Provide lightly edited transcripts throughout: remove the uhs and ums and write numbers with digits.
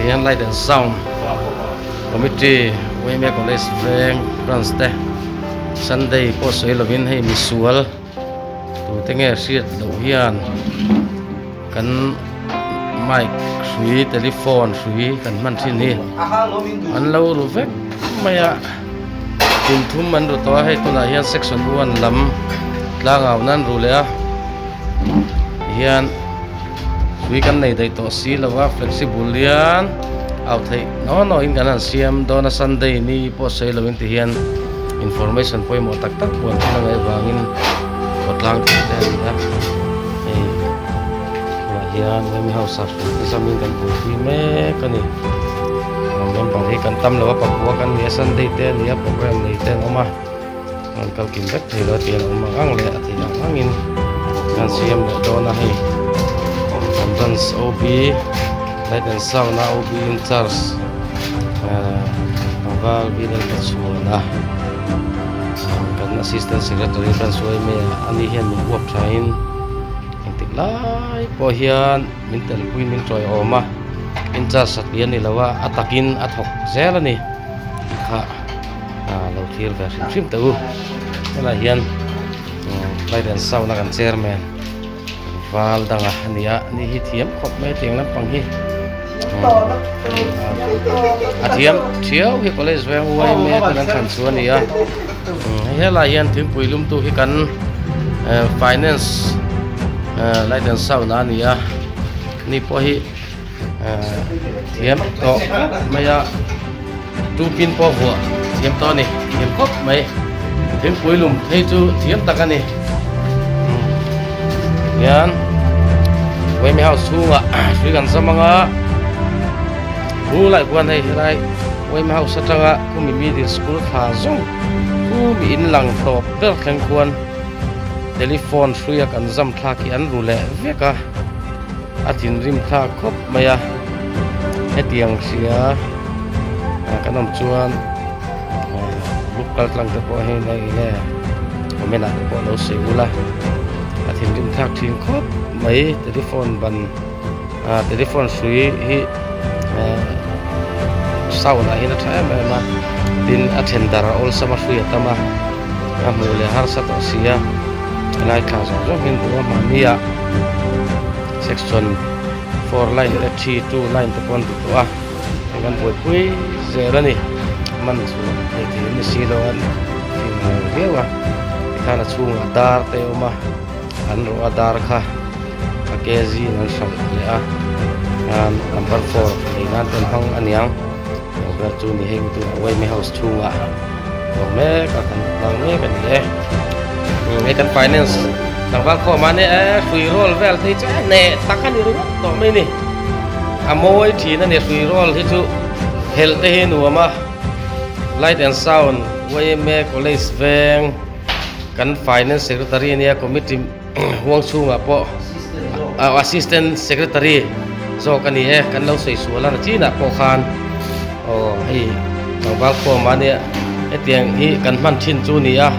Tihian light and sound committee yma college veng branch te sunday pawh sawi lovin hei misual tute nge hriat loh hian kan mic hrui telephone hrui kan hman thin hi an lo ru vek mai a kum thum an ru tawh a hei tunah hian section one lam tlangau nan ru leh a tihian. Hrui kan nei daih tawh si lo a flexible hian au theih naw naw in kan han siam dawn a sunday ni pawh sawi lo in ti hian information pawimawh tak tak puan thil a ngaih vangin khawtlang thil te a ni a hei tunah hian yma house ah hrui te zamin kan buaipui mek a ni member hi kan tam lo a pakua kan ni a sunday te a ni a program nei te an awm a. An kal kim vek thei lo a tih an awm ang ang leh a theih ang angin an siam leh dawn a hei ambulance OB light and sound a OB in charge ahh tlangval bill ka chhuan a kan assistant secretary branch yma ani hian min uap thain engtik lai pawh hian min telpui min tawiawm a in charge satliah a ni lo a a takin a thawk zel a ni kha. ah lo thlir ve hrim hrim teh u helaiah hian light and sound a kan chairman val danga a ni a ni hi thiam khawp mai tiang lampang hi a thiam thiau hi college veng yma ten an thlan chu a ni a helaiah hian thingpui lum tu hi kan finance light and sound a ni a ni pawh hi thiam tawh mai a two pin pawh vuah thiam tawh a ni thiam khawp mai thingpui lum phei chu thiam tak a ni hian yma house chhungah hrui kan zam anga thu lai khuan hei helai yma house atanga khumi middle school thla zawng khumi in lang tawp ber thleng khuan telephone hruia kan zam thlak hi an ru leh vek a. A thinrim thlak khawp mai a hetiang hria kan awm chuan group kal tlang te pawh hei nge nge comment ah te pawh lo sawi ula a thinrim thlak thin khawp mai telephone ban ah telephone hrui hi sound ah hian a tha em em a tin a then dar a awlsam a hrui a tam a a hmuh leh harsa tawh si a. Helai thla zawng zawng hian duh a mahni ah section four line te three two line te pawh an duh tawh a hei kan buaipui zel a ni man chu theih theih an ni si lo a fim ang viau a tikhan a chhungah dar te a awm a an rawh a dar kha a kg in an hralh leh a khan number four lei nan te an hmang a niang eng ber chu ni hei tunah yma house chhungah awm mek a kan hmang mek a ni e hei kan finance tlangval khawm a nia e hrui roll vel phei chu neh tak a ni ringawt tawh mai a ni a mawi thin a ni hrui roll hi chu helh te hi a nuam a light and sound yma college veng kan finance secretary a nia committee huang chhungah pawh assistant secretary zawk a ni e kan lo sawi sual a na chinah pawh khan aw hei tlangval khawm a nia hetiang hi kan hman thin chu a ni a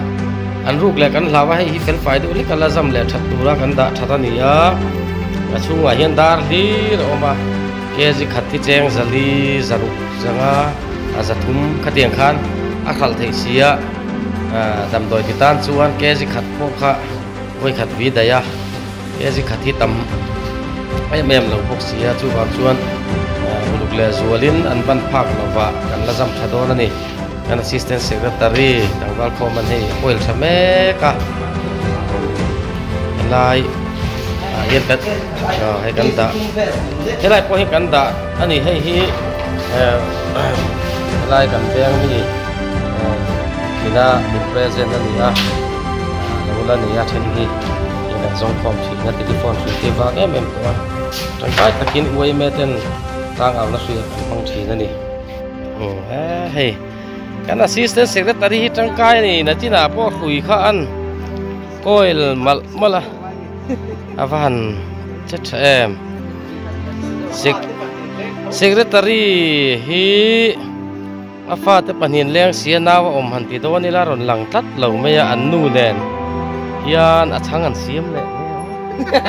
an ruk leh kan hlau a hei hi fel fai deuh hlek a la zam leh that tura kan dah that a ni a a chhungah hian dar hlir a awm a kg khat hi cheng zali zaruk zanga a zathum khatiang khan a hralh theih si a damdawi ti tan chuan kg khat pawh kha vawi khat vi daih a kg khat hi tam em em lo bawk si a chuvang chuan uluk leh zualin an ban phak lovah kan la zam tha dawn a ni kan assistant secretary tlangval khawm an hei a oil tha mek a helai ah hian kan hei kan dah helai pawh hi kan dah a ni hei hi helai kan veng mi ina min present a ni a lo la nei a then hi heng kan zawng khawm thin a telephone hrui te vang em em tawh a tangkai takin yma ten tlang au na hria kan hmang thin a ni hei kan assistant secretary hi tangkai a ni nachinah pawh hrui kha an coil malh malh a a va han che tha em secretary hi. A fate pahnih leng sia nau a awm han ti dawn ila rawn lang tlat lo mai a an nu nen hian a chhang an siam leh hle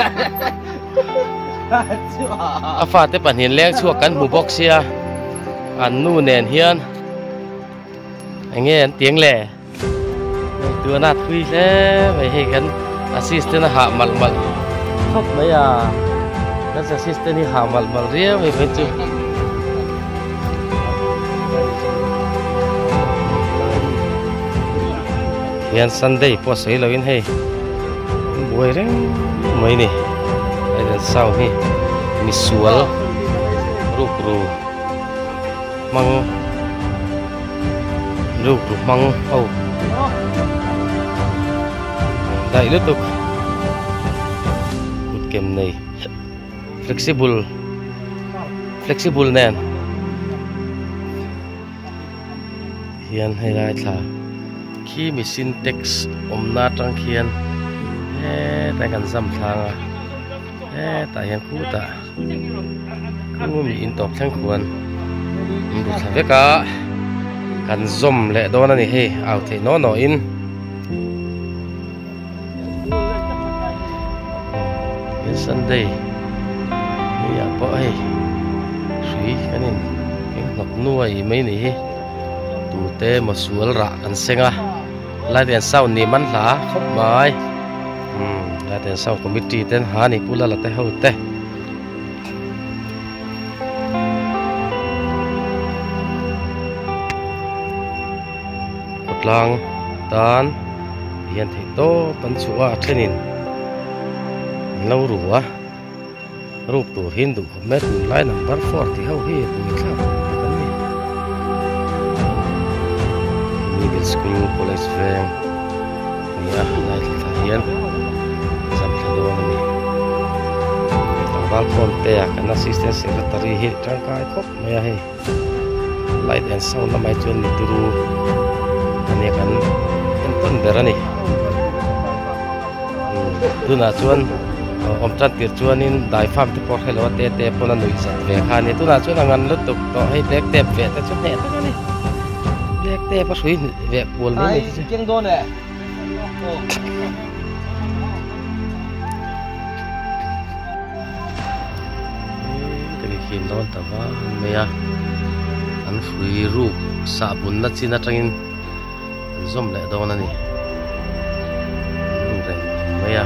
ang. A fate pahnih leng chhuak kan hmu bawk sia an nu nen hian enge an tiang le tuna thui hle mai hei kan assistant a hah malh malh khawp mai a kan assistant hi hah malh malh riau mai mai chu. Hian Sunday pawh sawi loin hei buai reng mai ni Eden sound hi misual rukru hmang rukru hmang ho daih lutuk kut kem nei flexible flexible nen. Hian hei lai thla khi mi sintex awmna atang khian hetlai kan zam thlang a hetah hian khutah khu mi in tawp thleng khuan an bu thla vek a kan zawm leh dawn a ni hei au theih naw naw in. Sunday ni ah pawh hei hrui kan in keng hnawk nuai mai ni hi tute maw sual rah kan seng a light and sound ni man hla khawp mai umm light and sound committee ten ha ni pu lala te ho te. Khawtlang tan hian theih tawp an chhuah a a thenin an lo ru a ruk tur hi an duh khawp mai a tunlai number four tih ho hi bui thlak tak an ni middle school college veng a ni a helai thla thla hian zam thla dawn a ni tlangval khawm te ah kan assistant secretary hi tangkai khawp mai a hei. Light and sound lamah hi chuan mi turu ania kan en tawn ber a ni tunah chuan awm tan tir chuanin dai farm te pawh hrelo a te te pawn a nuih zat ve kha a ni tunah chuan a ngan lutuk tawh hei black tape veh te chu hneh tak a ni black tape a hrui veh kual mai mai te chu. Ka dawn ta vang mai a an hrui ruk sah bunna chin atangin an zawm leh dawn a ni an ru reng mai a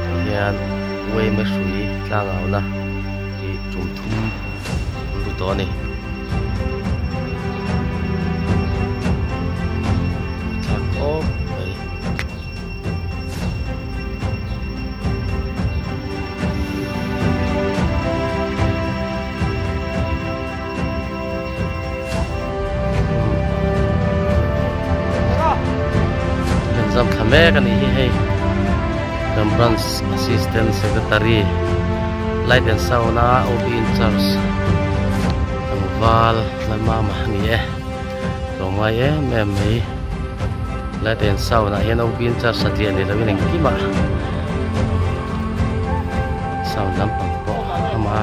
tihian uaime hrui tlangau na hi tum thum an ru tawh a ni. Thlak khawp mai. Kan zam thla mek a nih hi hei kan branch assistant secretary light and sound a OB in charge tlangval Lalmama a ni e tlawmngai em em mai. Light and sound ah hian OB in charge satliah ni lovin engkim ah sound lampang pawh ama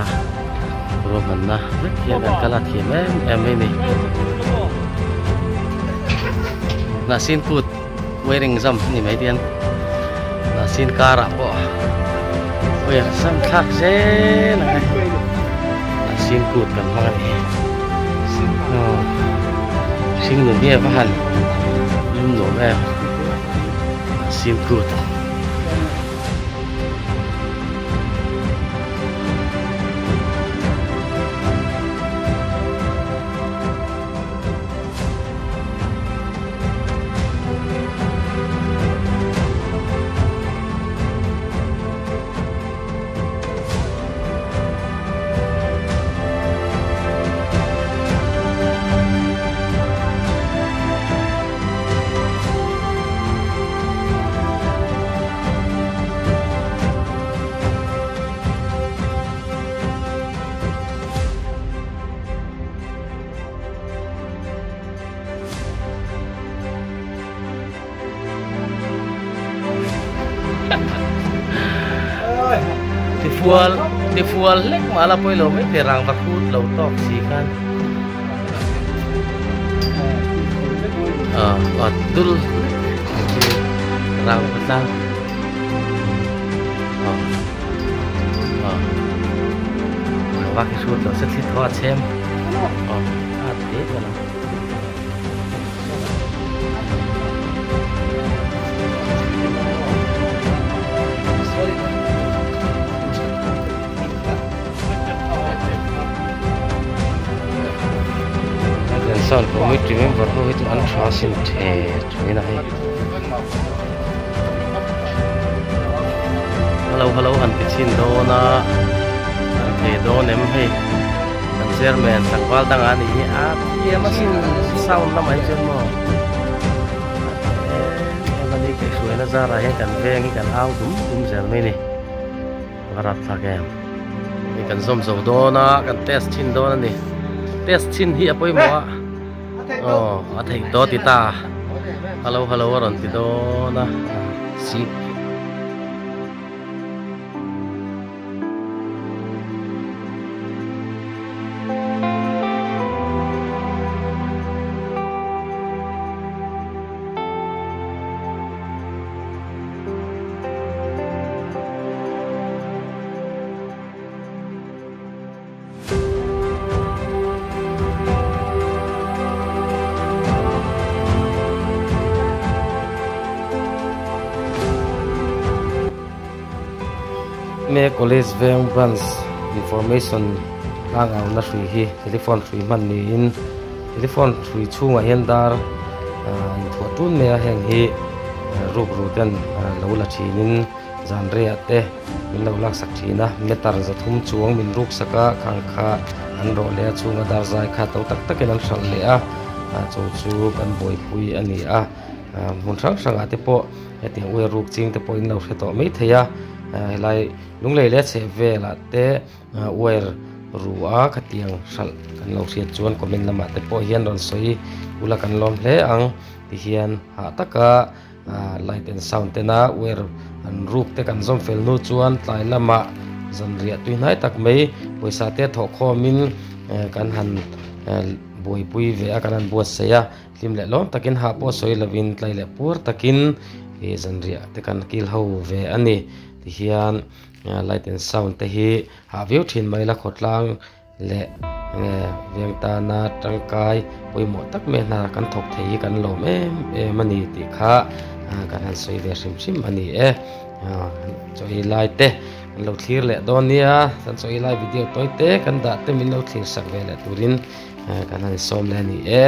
ruahmanna vek hian kan kal a thiam em em mai a ni. Hnahsin kut wearing zam a ni mai te hian hnahsin karah pawh wire zam thlak zel ang e hnahsin kut kan hmang a ni. Hringnun hi a va han lum nuam em sim kut. Tifual tifual hlek mah la pawilo mai thei rangva khut lo tawk si khan ah a dul rangva tlang ah ah. Sava khi hrut lo se thli thaw a chhem aw a te te lo. Sound committee member ho hi chu an tha sin the thin a hei. Hello hello han ti chhin dawn a an thei dawn em hei kan chairman tlangval dangah a nih hi a thiam a sin sound lamah hi chuan maw em em a ni kaihhruaina zarah hian kan veng hi kan au dum dum zel mai a ni a rapthlak em hei kan zawm zo dawn a kan test chhin dawn a ni test chhin hi a pawimawh a. Aw a theih tawh ti ta hello hello a rawn ti dawn a si. Me College Veng Branch Information tlangau na hrui hi telephone hrui hman niin telephone hrui chhungah hian dar inthuah tun mai a heng hi rukru ten lo la thinin Zan reiah te min lo laksak thin a, meter zathum chuang min ruksak a, khang kha an rawh leh a, chhunga dar zai kha to tak takin an hralh leh a, chu chu kan buaipui a ni a, hmun hrang hrangah te pawh hetiang uia ruk ching te pawh in lo hre tawh mai thei a, helai lunglei leh chheh velah te wire ru a khatiang hralh kan lo hriat chuan comment lamah te pawh hian rawn sawi ula kan lawm hle ang tihian hah taka. Light and sound tena wire an ruk te kan zawm fel hnu chuan tlai lamah zanriah tui hnai tak mai pawisa te thawh khawmin kan han buaipui ve a kan han buatsaih a hlim leh lawm takin hah pawh sawi lovin tlai leh pur takin ih zanriah te kan kil ho ve a ni tihian light and sound te hi hah viau thin mai la khawtlang. Leh nge veng tana tangkai pawimawh tak mai hna kan thawk thei hi kan lawm em em a ni tih kha kan han sawi ve hrim hrim a ni e. Chaw ei lai te kan lo thlir leh dawn nia, kan chaw ei lai video tawi te kan dah te min lo thlir sak ve leh turin kan han sawm leh a ni e.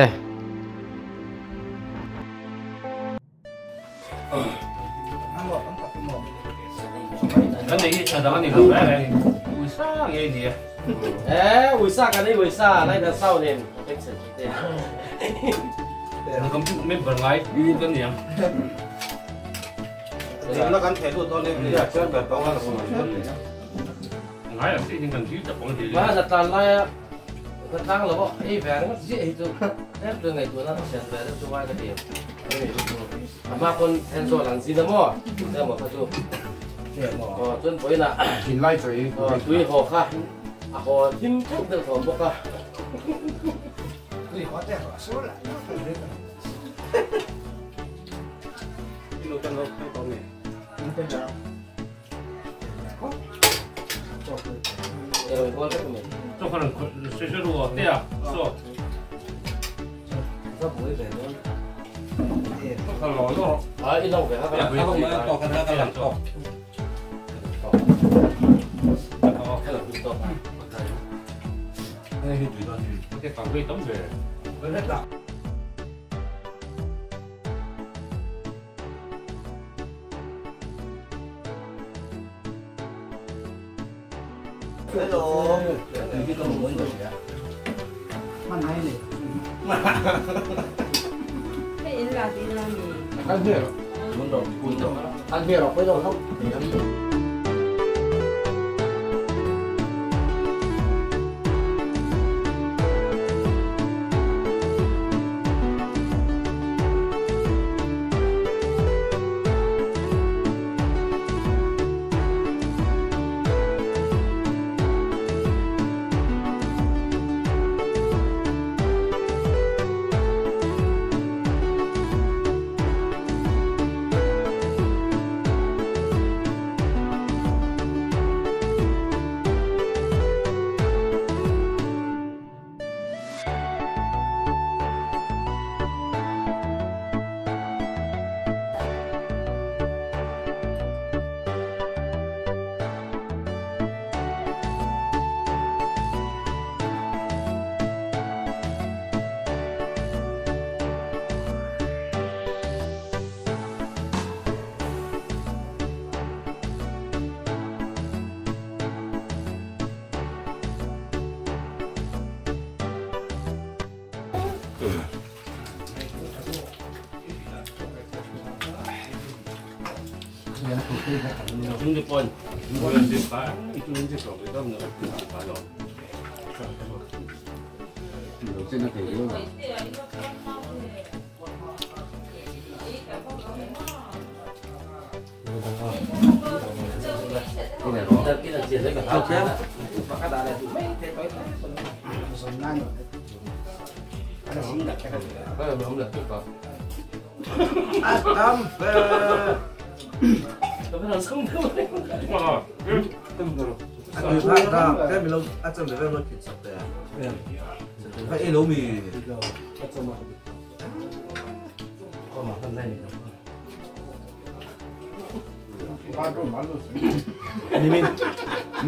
你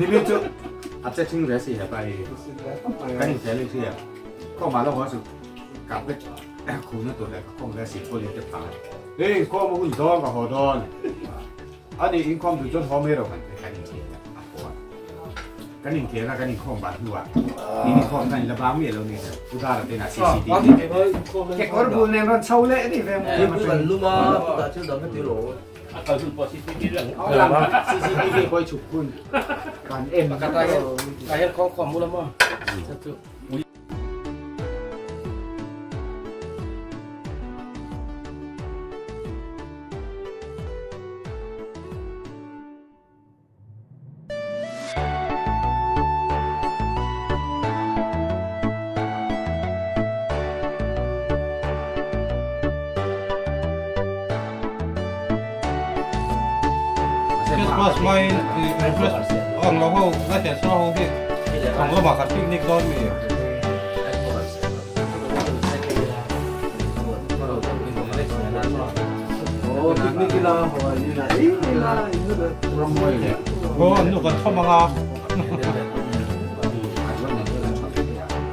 们就啊，这听热水了吧？赶紧这里去啊！过马路我就搞个哎，苦那多来，讲热水过来就跑。哎，讲我唔多个好多，啊你因讲就准好咩咯？赶紧贴了，啊赶紧贴了，赶紧讲吧，是吧？你讲那你的把咩咯？你不打了，对那 CCTV。结果半年我抽咧，你咩？你不问路吗？不打就两个对路。 CCTV 可以出官，感恩。大家讲讲冇啦嘛。Christmas mai Christmas ang lo ho na te so ho hi ang lo ma khat picnic don mi oh picnic la ho ni na ei la inu da ram moi le go nu kan thom anga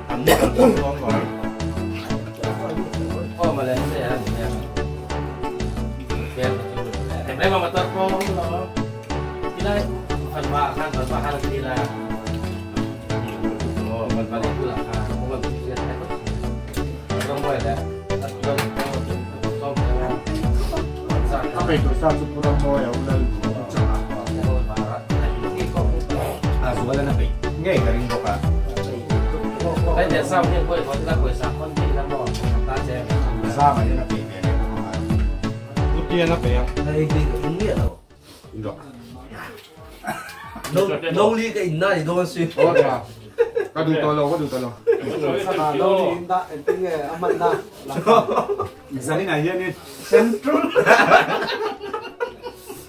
an nu kan thom don ma oh ma le ne ya ne ma ma ta ko lo đây phần ba khăn phần ba hai là là phần ba này là không cần chia sẻ không phải là 被多少就不让我有了。啊，如果在那边，应该应该吧。哎，点上面会我那会上分地那么大家。啥嘛？在那边的。不点那边。哎，那个中间哦。你说。 农历cái này đâu xuyên. Cái đủ to lo, cái đủ to lo. Nông lý đã tiếng âm anh na. Giờ này hiện đi central.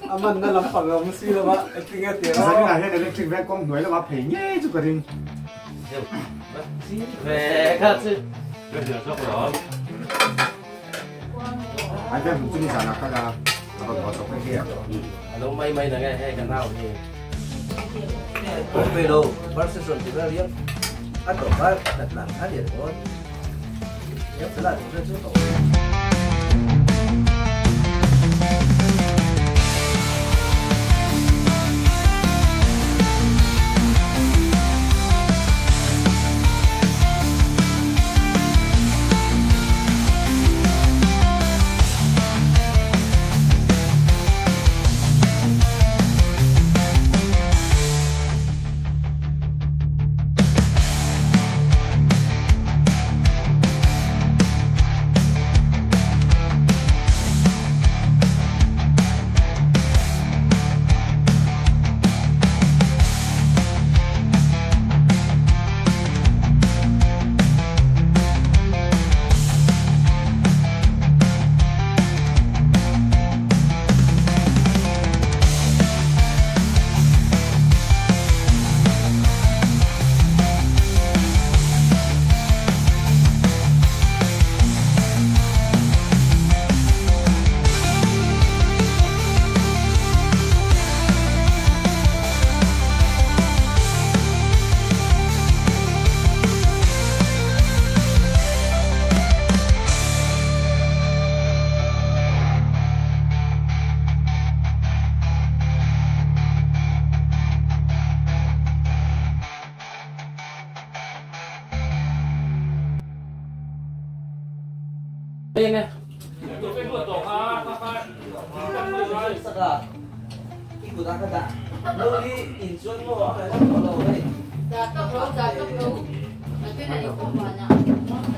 Âm anh na làm phẳng làm xí là ba tiếng tiếng. Giờ này hiện electric van công nói là ba phải nhé chú cái gì. Về cái chứ. Cái gì đó rồi. Anh em mình chuyên sản là cái là nó có cái kia. Nó may may là cái hay cái nào thì. Pero Barcelona thì nó liếc, ăn tổ ba đặt làm khác biệt thôi, nhất là chúng ta chưa tổ.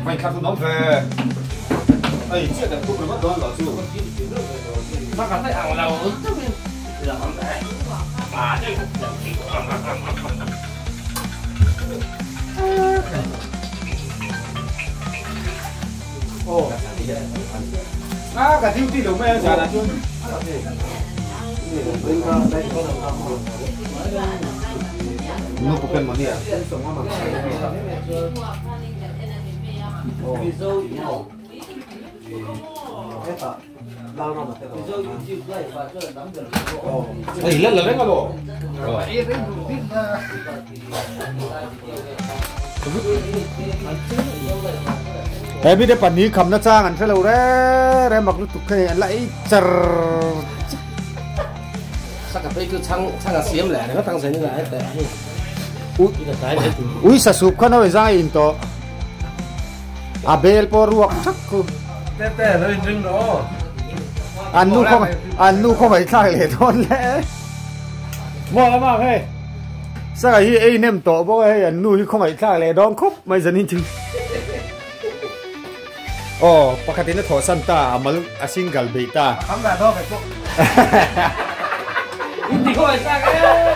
Mày khát nóng về. Ấy, chuyện này cũng mất đó là chú. Mà cả thấy hàng lầu là không đấy. À, đây. Ồ. À, cả thiếu tí đâu mẹ chả là chú. Nó có bên mà nè. Ấy lên là lên cái đồ. Thế biết đấy ní cầm nó sang ăn phải lâu đấy, đấy mặc lúc tụt cái lại chर. Sắc cà phê cứ sang sang là xiêm lẻ nó tăng dần như này đấy. Ui sa sụp khăn nó ra in to. À bel po ruộc chắc ku. Tê tê nó in đó. Anh nu không phải thay lệ thôn lẽ. Mua lắm à hey. Sao cái ấy nem to bố ấy anh nu không phải thay lệ đón khúc mày dân in chứ. Oh, pakhatin na tho santa amal a single beta. Khám là đó phải ko. Hindi ko ay sa kaya.